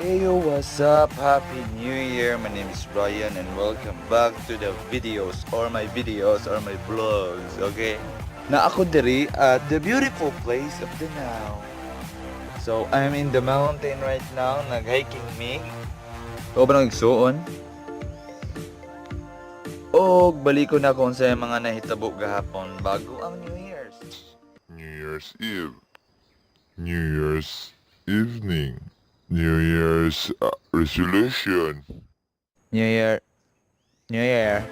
Ayo, what's up? Happy New Year! My name is Brian and welcome back to the videos or my videos or my vlogs, okay? Na ako diri at the beautiful place of Danao. So, I'm in the mountain right now, nag-hiking me. O ba nagsuon? Og balik ko na kung sa mga nahitabo gahapon bago ang New Year's. New Year's Eve, New Year's evening, New Year's resolution. New Year. New Year.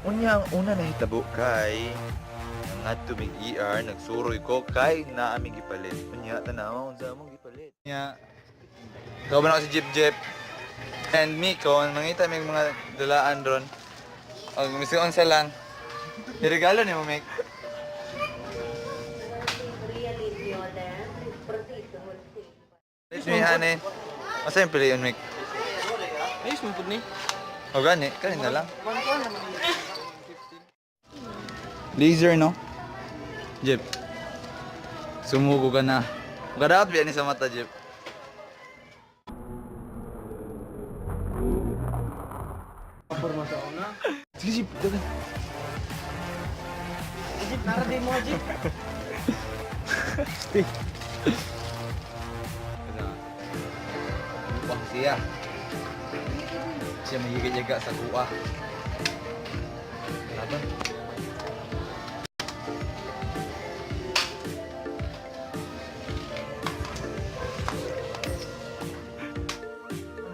Unya ang una nahitabo kay ngadto mig ER, nagsuroy ko kay naa mi gipalit. Unya tanaw unsa among gipalit. Unya kauban ako si Jeep Jeep and Miko, mangita mig mga dulaan ron. Og misuon unsa lang. Niregalo nimo, Mik. Let me ane. Asa yung piliyon, Mik? Ayos mo pud ni. O gani, kani na lang. Laser, no? Jeep. Sumuko ka na. Kadaot biya ni sa mata, Jeep. Forma sa una. Sige, Jeep. Dagan. Jeep, nara din mo, Jeep. Wah, siya. Siya magigiyaga sa kuha. Laban.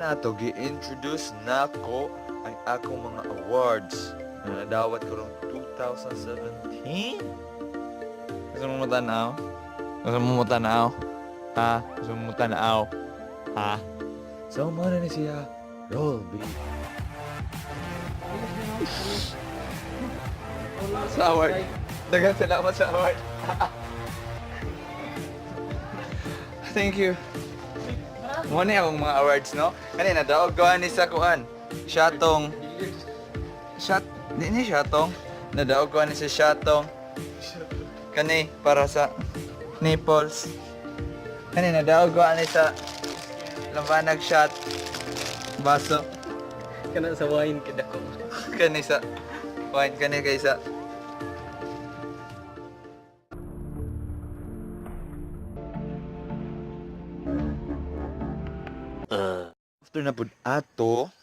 Na to gi-introduce nako ang akong mga awards na nadawat ko rong 2017. Gusto mo matanaw? Gusto mo matanaw? Ha? Gusto mo matanaw? Ha? So, mao na ni siya. Roll, B. Sa award. Daghang salamat sa award. Thank you. Mao ni akong mga awards, no? Kanina daw, gawa ni sa kuan. Shatong. Shot, di ni shatong. Nadaog ko ni sa shatong. Kani para sa nipples. Kani nadaog ko ani sa lambanag shot. Baso. Kana sa wine kada ko. Kani sa wine kani kay sa. After na pud ato,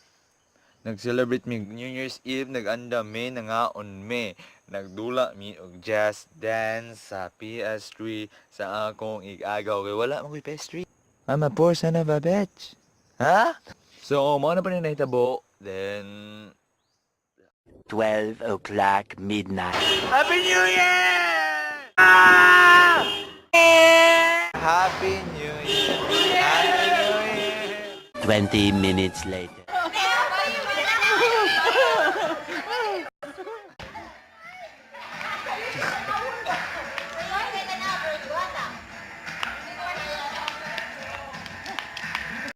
nag-celebrate mi New Year's Eve, nag-anda mi, nangaon mi, nagdula mi og jazz dance sa PS3 sa akong igagaw kay wala man ko'y PS3. I'm a poor son of a bitch. Ha? So, mao na pa ni nahitabo. Then, 12 o'clock midnight. Happy New Year! Happy New Year! Happy New Year! 20 minutes later.